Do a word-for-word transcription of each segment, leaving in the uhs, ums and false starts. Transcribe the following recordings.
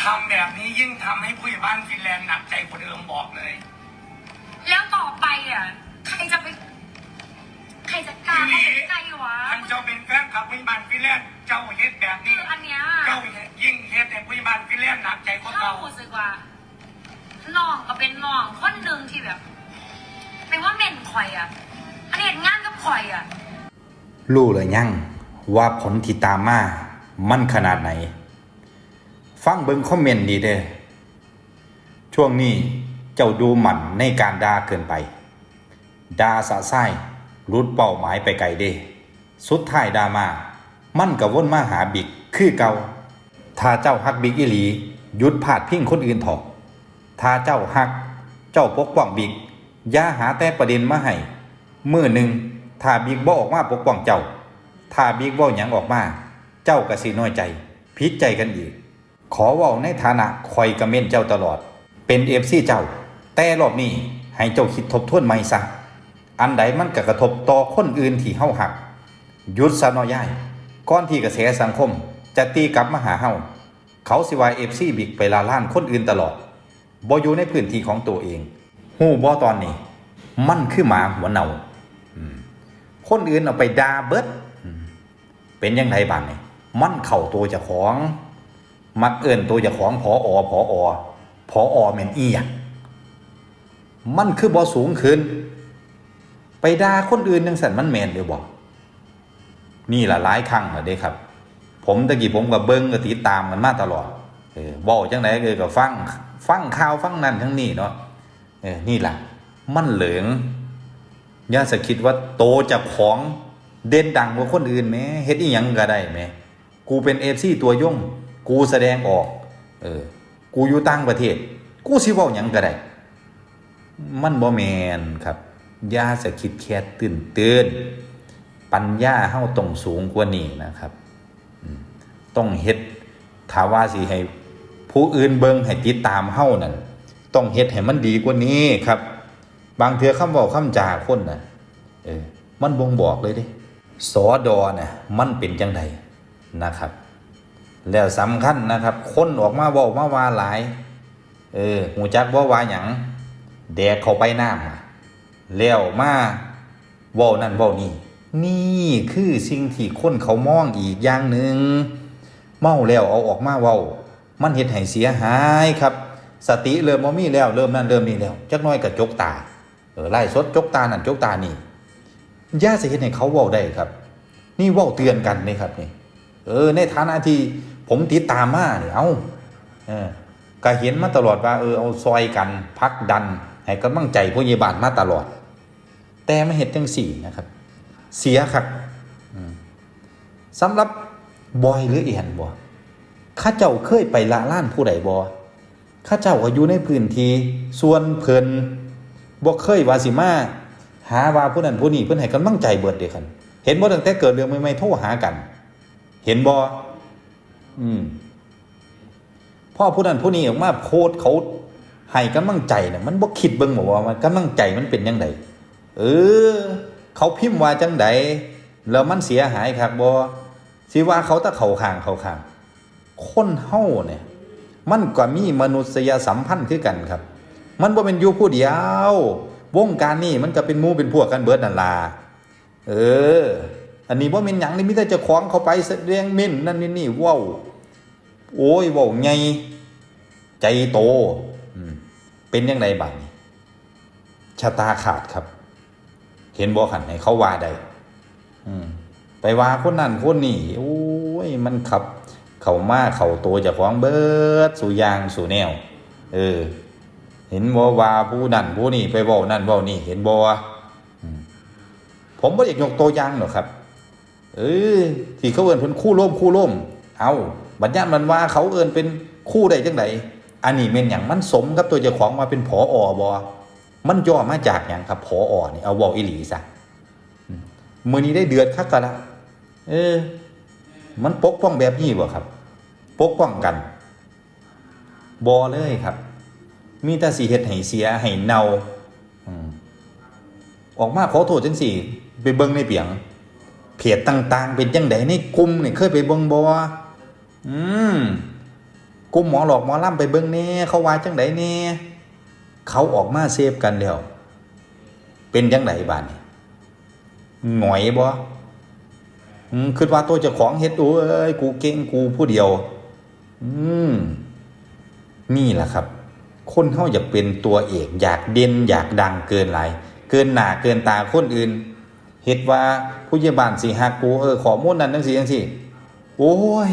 ทำแบบนี้ยิ่งทำให้ผู้ใหญ่บ้านฟินแลนด์หนักใจกว่าเดิมบอกเลย แล้วต่อไปอ่ะ ใครจะไป ใครจะกล้า อีหลี เข้าไปใกล้วะ ท่านเจ้าเป็นแฟนคลับผู้ใหญ่บ้านฟินแลนด์ เจ้าเฮ็ดแบบ คื นี้ ออันเนี้ย เจ้ายิ่งเฮ็ดให้ผู้ใหญ่บ้านฟินแลนด์หนักใจกว่า เจ้า เก่า รู้สึกว่าน้องก็เป็นน้องคนหนึ่งที่แบบแปลว่าเม่นข่อยอ่ะอันนี้งานกับข่อยอ่ะ รู้หรือยังว่าผลที่ตามมามันขนาดไหน ฟังเบิ่งคอมเมนต์ดีเด้อ ช่วงนี้เจ้าดูหมั่นในการด่าเกินไป ด่าสะไส้หลุดเป้าหมายไปไกลเด้ สุดท้ายดราม่ามันก็วนมาหาบิ๊กคือเก่า ถ้าเจ้าฮักบิ๊กอีหลี หยุดพาดพิงคนอื่นเถาะ ถ้าเจ้าฮัก เจ้าปกป้องบิ๊ก อย่าหาแต่ประเด็นมาให้ มื้อหนึ่งถ้าบิ๊กบ่ออกมาปกป้องเจ้า ถ้าบิ๊กเว้าหยังออกมา เจ้าก็สิน้อยใจ ผิดใจกันอีก ขอเว้าในฐานะข่อยก็เม้นเจ้าตลอด เป็นเอฟซีเจ้า แต่รอบนี้ให้เจ้าคิดทบทวนใหม่ซะ อันใดมันก็กระทบต่อคนอื่นที่เฮาฮัก หยุดซะเนาะยาย ก่อนที่กระแสสังคมจะตีกลับมาหาเฮา เขาสิว่าเอฟซีบิ๊กไปละลานคนอื่นตลอด บ่อยู่ในพื้นที่ของตัวเอง ฮู้บ่ตอนนี้ มันคือหมาหัวเน่า อืม คนอื่นเอาไปด่าเบิด อืม เป็นจั่งใดบาดนี้ มันเข้าตัวเจ้าของ มักเอิ้นตัวเจ้าของ ผอ ผอ ผอ แม่นอีหยัง มันคือบ่สูงขึ้น ไปด่าคนอื่นจั่งซั้นมันแม่นอยู่บ่ นี่ล่ะหลายครั้งแล้วเด้ครับ ผมตะกี้ผมก็เบิ่งก็ติดตามกันมาตลอด เออ เว้าจั่งใดเออก็ฟัง ฟังข่าวฟังนั่นทั้งนี้เนาะ เออ นี่ล่ะ มันเหลิง อย่าสะคิดว่าโตเจ้าของเด่นดังกว่าคนอื่นแหม เฮ็ดอีหยังก็ได้แหม กูเป็นเอฟซีตัวยง กูแสดงออก เออ กูอยู่ต่างประเทศ กูสิเว้าหยังก็ได้ มันบ่แม่นครับ อย่าสะคิดแคดตื่นเตือน ปัญญาเฮาต้องสูงกว่านี้นะครับ อืม ต้องเฮ็ด ถ้าว่าสิให้ผู้อื่นเบิ่งให้ติดตามเฮานั่น ต้องเฮ็ดให้มันดีกว่านี้ครับ บางเทื่อคำเว้าคำจาคนน่ะ เออ มันบ่งบอกเลยเด้ สอดอน่ะ มันเป็นจั่งใดนะครับ แล้วสำคัญนะครับ คนออกมาเว้ามาว่าหลาย เออ ฮู้จักบ่ว่าหยัง แดกเข้าไปน้ำอะ แล้วมาเว้านั่นเว้านี่ นี่คือสิ่งที่คนเขามองอีกอย่างหนึ่ง เมาแล้วเอาออกมาเว้า มันเฮ็ดให้เสียหายครับ สติเริ่มบ่มีแล้ว เริ่มนั่นเริ่มนี่แล้ว จักหน่อยก็จกตา เออ ไลฟ์สดจกตานั่นจกตานี่ อย่าสิเฮ็ดให้เขาเว้าได้ครับ นี่เว้าเตือนกันนี่ครับนี่ เออ ในฐานะที่ผมติดตามมานี่ เอ้า เออ ก็เห็นมาตลอดว่า เออ เอาซอยกัน ผลักดัน ให้กำลังใจผู้ใหญ่บ้านมาตลอด แต่มาเฮ็ดจั่งซี้นะครับ เสียคัก อืม สำหรับบอยหรือแอนบ่ เขาเจ้าเคยไปละลานผู้ใดบ่ เขาเจ้าก็อยู่ในพื้นที่ ส่วนเพิ่นบ่เคยว่าสิมาหาว่าผู้นั้นผู้นี้ เพิ่นให้กำลังใจเบิดเด้คัน เห็นบ่ ตั้งแต่เกิดเรื่องใหม่ๆ โทรหากัน เห็นบ่ อืม พอผู้นั้นผู้นี้ออกมาโพสต์ เขาให้กำลังใจน่ะ มันบ่คิดเบิ่งบ่ว่ามันกำลังใจมันเป็นจั่งใด เออ เขาพิมพ์ว่าจั่งใด แล้วมันเสียหายคักบ่ สิว่าเขาแต่เข้าข้างเข้าข้าง คนเฮาเนี่ย มันก็มีมนุษยสัมพันธ์คือกันครับ มันบ่แม่นอยู่ผู้เดียว วงการนี้มันก็เป็นหมู่เป็นพวกกันเบิดนั่นล่ะ เออ อันนี้บ่แม่นหยังนี่ มีแต่เจ้าของเข้าไปแสดงเม้นนั่นนี่นี่ เว้า โอ้ย เว้าใหญ่ ใจโต อืม เป็นจั่งใดบาดนี้ ชะตาขาดครับ เห็นบ่คันให้เขาว่าได้ อืม ไปว่าคนนั้นคนนี้ โอ้ย มันขับ เข้ามาเข้าตัวเจ้าของเบิดสู่อย่างสู่แนว เออ เห็นบ่ว่าผู้นั้นผู้นี้ไปเว้านั่นเว้านี่ เห็นบ่ อืม ผมบ่อยากยกตัวอย่างหรอกครับ เออ ที่เขาเอิ้นเพิ่นครูโลม ครูโลม เอ้า บัดยามมันว่าเขาเอิ้นเป็นครูได้จั่งใด อันนี้แม่นหยัง มันสมกับตัวเจ้าของว่าเป็น ผอ บ่ มันย่อมาจากหยังครับ ผอ นี่ เอาเว้าอีหลีซะ อืม มื้อนี้ได้เดือดคักกะละ เออ มันปกป้องแบบนี้บ่ครับ ปกป้องกัน บ่เลยครับ มีแต่สิเฮ็ดให้เสียให้เน่า อืม ออกมาขอโทษจั่งซี้ ไปเบิ่งในเปียง เพจต่างๆ เป็นจั่งใด ในกลุ่มนี่เคยไปเบิ่งบ่ อืม กลุ่มหมอหลอกหมอลำไปเบิ่งแหน่ เขาว่าจั่งใดแหน่ เขาออกมาเซฟกันแล้ว เป็นจั่งใดบาดนี้ หงอยบ่ อืม คิดว่าตัวเจ้าของเฮ็ด โอ้ย กูเก่ง กูผู้เดียว อืม นี่แหละครับ คนเฮาอยากเป็นตัวเอก อยากเด่น อยากดังเกินหลาย เกินหน้าเกินตาคนอื่น เฮ็ดว่าผู้ใหญ่บ้านสิฮักกู เออ ข้อมูลนั้นจั่งซี้จั่งซี้ โอ้ย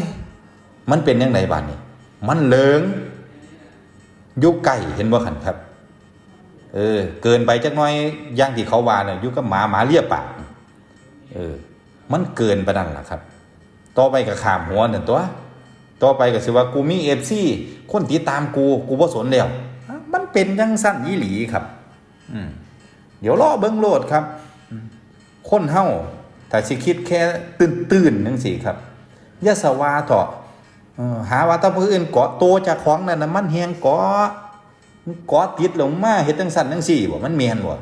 มันเป็นจั่งใดบาดนี้ มันเหลิง อยู่ใกล้ เห็นบ่คันครับ เออ เกินไปจักหน่อย อย่างที่เขาว่าน่ะ อยู่กับหมา หมาเลียปาก เออ มันเกินไปนั่นล่ะครับ ต่อไปก็ข้ามหัวนั่นตัว ต่อไปก็สิว่ากูมี เอฟซี คนติดตามกู กูบ่สนแล้ว มันเป็นจั่งซั่นอีหลีครับ อืม เดี๋ยวรอเบิ่งโลดครับ อืม คนเฮา ถ้าสิคิดแค่ตื้นๆจั่งซี้ครับ อย่าสะว่าเถาะ เออ หาว่าแต่ผู้อื่นเกาะ ตัวเจ้าของนั่นน่ะมันแฮ่งเกาะ มันเกาะติดลงมาเฮ็ดจั่งซั่นจั่งซี้บ่ มันแม่นบ่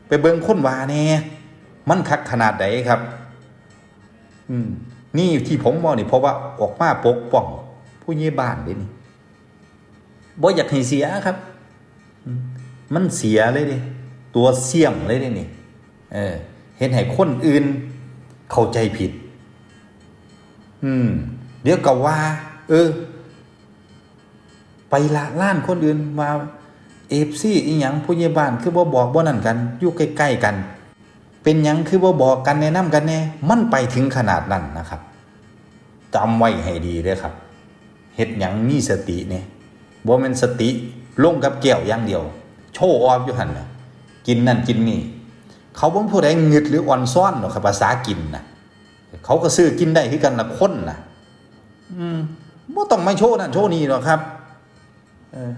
ไปเบิ่งคนว่าแหน่ มันคักขนาดใดครับ อืม นี่ที่ผมเว้านี่ เพราะว่าออกมาปกป้องผู้ใหญ่บ้านเด้นี่ บ่อยากให้เสียครับ อืม มันเสียเลยเด้ ตัวเสี้ยมเลยเด้นี่ เออ เฮ็ดให้คนอื่นเข้าใจผิด อืม เดี๋ยวก็ว่า เออ ไปละลานคนอื่นว่า เอฟซี อีหยัง ผู้ใหญ่บ้านคือบ่บอกบ่นั่นกัน อยู่ใกล้ๆกัน เป็นหยังคือบ่บอกกัน แนะนำกันแหน่ มันไปถึงขนาดนั้นนะครับ จำไว้ให้ดีเด้อครับ เฮ็ดหยังมีสติแหน่ บ่แม่นสติลงกับแก้วอย่างเดียว โชว์ออฟอยู่หั่นน่ะ กินนั่นกินนี่ เขาบ่มีผู้ใดงึดหรืออ่อนซ้อนดอกครับ ภาษากินน่ะ เขาก็ซื้อกินได้คือกันล่ะ คนน่ะ อืม บ่ต้องมาโชว์นั่นโชว์นี่ดอกครับ เออ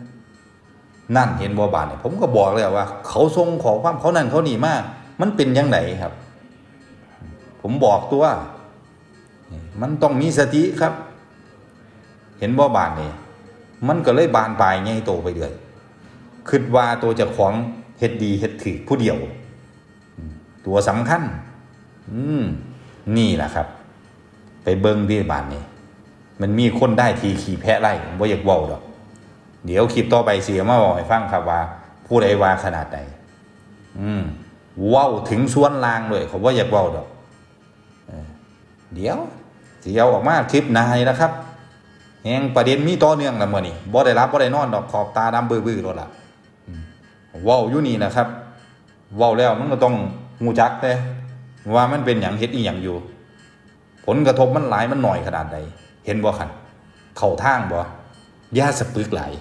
นั่นเห็นบ่บาดนี่ ผมก็บอกแล้วว่า เขาส่งข้อความเขานั่นเขานี่มา มันเป็นจั่งใดครับ ผมบอกตัว มันต้องมีสติครับ เห็นบ่บาดนี่ มันก็เลยบานปลายใหญ่โตไปเรื่อย คิดว่าตัวเจ้าของเฮ็ดดีเฮ็ดถูกผู้เดียว อืม ตัวสำคัญ อืม นี่แหละครับ ไปเบิ่งที่บาดนี่ มันมีคนได้ทีขี่แพะไล่ บ่อยากเว้าดอก เดี๋ยวคลิปต่อไปสิเอามาบอกให้ฟังครับว่า ผู้ใดว่าขนาดใด อืม เว้าถึงส่วนล่างเลย เขาบ่อยากเว้าดอก เออ เดี๋ยวสิเอาออกมาคลิปหน้านี่นะครับ แฮงประเด็นมีต่อเนื่องละมื้อนี้ บ่ได้หลับบ่ได้นอนดอก ขอบตาดำบื้อๆโลดล่ะ อืม เว้าอยู่นี่นะครับ เว้าแล้วมันก็ต้องฮู้จักเด้ ว่ามันเป็นหยัง เฮ็ดอีหยังอยู่ ผลกระทบมันหลายมันน้อยขนาดใด เห็นบ่คัน เข้าทางบ่ อย่าสะปึกหลาย